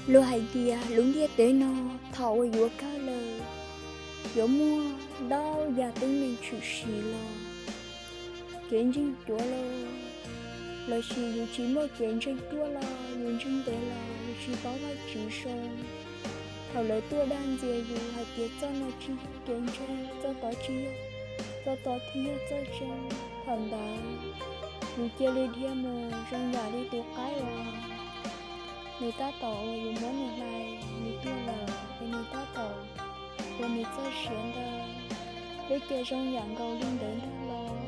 Luag hais tias lub ntiaj teb no thaum uas yuav kawg lawm, yuav muaj ntau yam teeb meem tshwm sim los, kev ntseeg cuav los, lossis yus tsis muaj kev ntseeg tuaj los yus ntseeg ntev los yus tsis paub Vajtswv zoo. Thaum lawv tuaj dag ntxias yus hais tias txoj no tsis yog kev ntseeg, txoj tod tsis yog, txoj tod thiaj yog txoj tseeb, thaum ntawd yus cia li dhia mus zoo yam li tus qaib uas nws tab tom uas yus muab nws hlais nws tuag lawm es nws tab tom ua nws txoj sia ntag. Peb cia zoo yam nkaus li ntawd ntag los.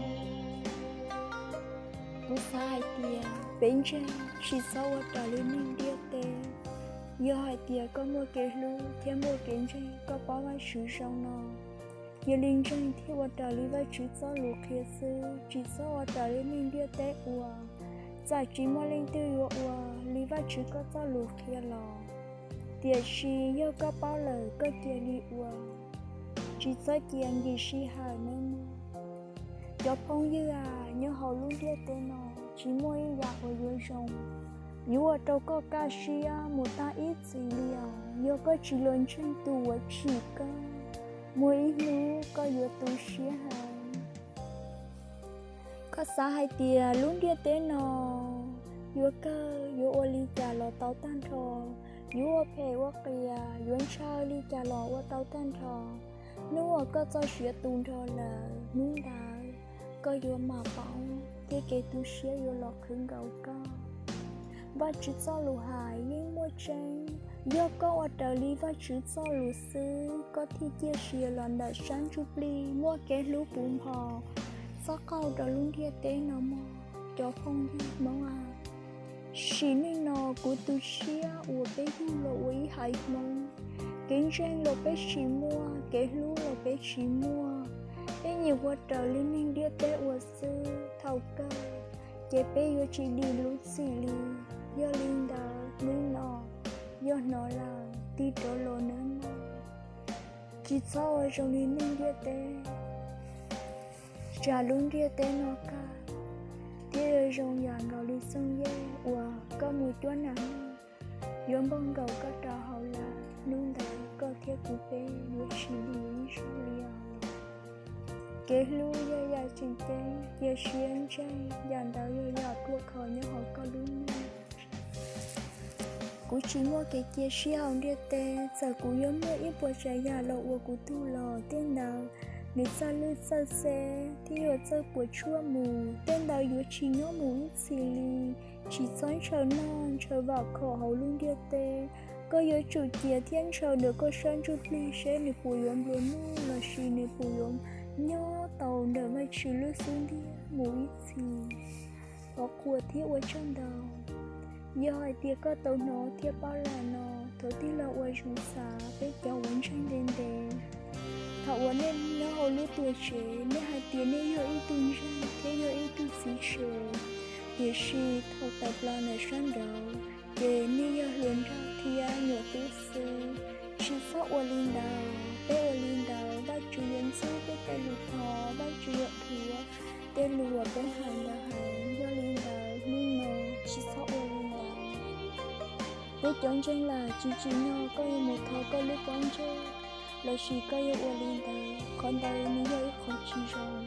Kuv xav hais tias peb ntseeg tsis txhob ua raws li neeg ntiaj teb. Yog hais tias koj muaj kev hlub thiab muaj kev ntseeg, koj paub Vajtswv zoo no, yog li ntseeg thiab ua raws li Vajtswv txoj lus qhia xwb, tsis txhob ua raws li neeg ntiaj teb ua. Txawm tsis muaj leej twg yuav ua li Vajtswv koj txoj lus qhia los, tiam sis yog koj paub lawm koj cia li ua, tsis txhob cia nkim sij hawm nawb mog. Cov phooj ywg a, nyob hauv lub ntiaj teb no tsis muaj ib yam uas yuav zoo, yuav ua rau koj kaj siab mus tag ib txhis li os. Yog koj tsis los ntseeg tus uas tsim koj, muaj ib hnub koj yuav tu siab heev. Koj xav hais tias lub ntiaj teb no yuav kawg yuav ua li cas los tau tag nrho, yuav ua phem ua qias yuav ntshaw li cas los ua tau tag nrho. Hnub uas koj txoj sia tu nrho lawm, hnub ntawd koj yuav mam paub thiab kev tu siab yuav los qhwv nkaus koj. Vajtswv txoj lus hais yeej muaj tseeb. Yog koj ua raws li Vajtswv txoj lus xwb, koj thiaj ciaj sia los ntawm sab ntsuj plig, muaj kev hlub puv npo, txhob qaug rau lub ntiaj teb no mog cov phooj ywg Hmoob a. Sim neej no kuv tu siab uas peb yug los ua ib haiv Hmoob, kev ntseeg los peb tsis muaj, kev hlub los peb tsis muaj, peb nyiam ua raws li neeg ntiaj teb ua xwb, thaum kawg ces peb yuav tsis dim lub txim li. Yog li ntawd hnub no yog hnov lawm tig rov los nawb mog. Tsis txhob ua zoo li neeg ntiaj teb, tsam lub ntiaj teb no kawg thiab yuav zoo yam nkaus li txooj yej uas koj mus cuab nas noj, yuav npog nkaus koj rau hauv lawm, hnub ntawd koj thiab kuv peb yuav tsis dim ib zaug li os. Kev hlub yog yam tseem ceeb, cia siab ntseeg, yam ntawd yog yam ruaj khov nyob hauv koj lub neej. Kuv tsis muaj kev cia siab hauv ntiaj teb, txawm kuv yuav muaj ib puas tsav yam los ua kuv tug los tej ntawd nws txawj lwj txawj xeb thiab yuav txawj puas tsuaj mus, tej ntawd yuav tsis nyob mus ib txhis li. Tsis txhob ntshaw noj ntshaw vam khom hauv lub ntiaj teb. Koj yuav tsum cia thiab ntshaw ntawm koj sab ntsuj plig seb nws puas yuav nplua nuj lossis nws puas yuav nyob tau ntawm Vajtswv lub xub ntiag mus ib txhis. Thov qhuas thiab ua tsaug ntau. Yog hais tias koj tau hnov thiab paub lawm no, thov tig los ua zoo xav peb cov uas ntseeg ntev ntev. Thaum uas nej nyob hauv lub tuam tsev, nej hais tias nej yog ib tug ntseeg thiab yog ib tug txiv tsev, tiam sis thaum tawm plaws ntawm sab nraud, ces nej yog hluas nraug thiab nyuam tub xwb. Tsis txhob ua li ntawd, peb ua li ntawd Vajtswv yuav ntxub peb tej lus thov, Vajtswv yuav dhuav tej lus uas peb hais ntawd heev. Yog li ntawd hnub no tsis txhob ua li ntawd. Peb cov ntseeg lawm tsis tsim nyog koj yuav mus thov koj lub pob ntseg lossis koj yuav ua li ntawd, qhov ntawd nws yog ib qho tsis zoo.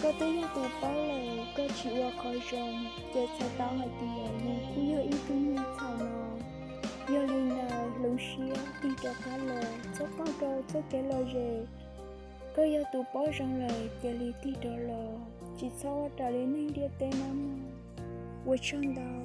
Koj twb yog tus paub lawm koj tsis ua qhov zoo, ces txhais tau hais tias yus kuj yog ib tug neeg txhaum no. Yog li ntawd hloov siab tig rov qab los, txhob qaug rau txoj kev lom zem. Koj yog tus paub zoo lawm cia li tig rov los, tsis txhob ua raws li neeg ntiaj teb no mog. Ua tsaug ntau.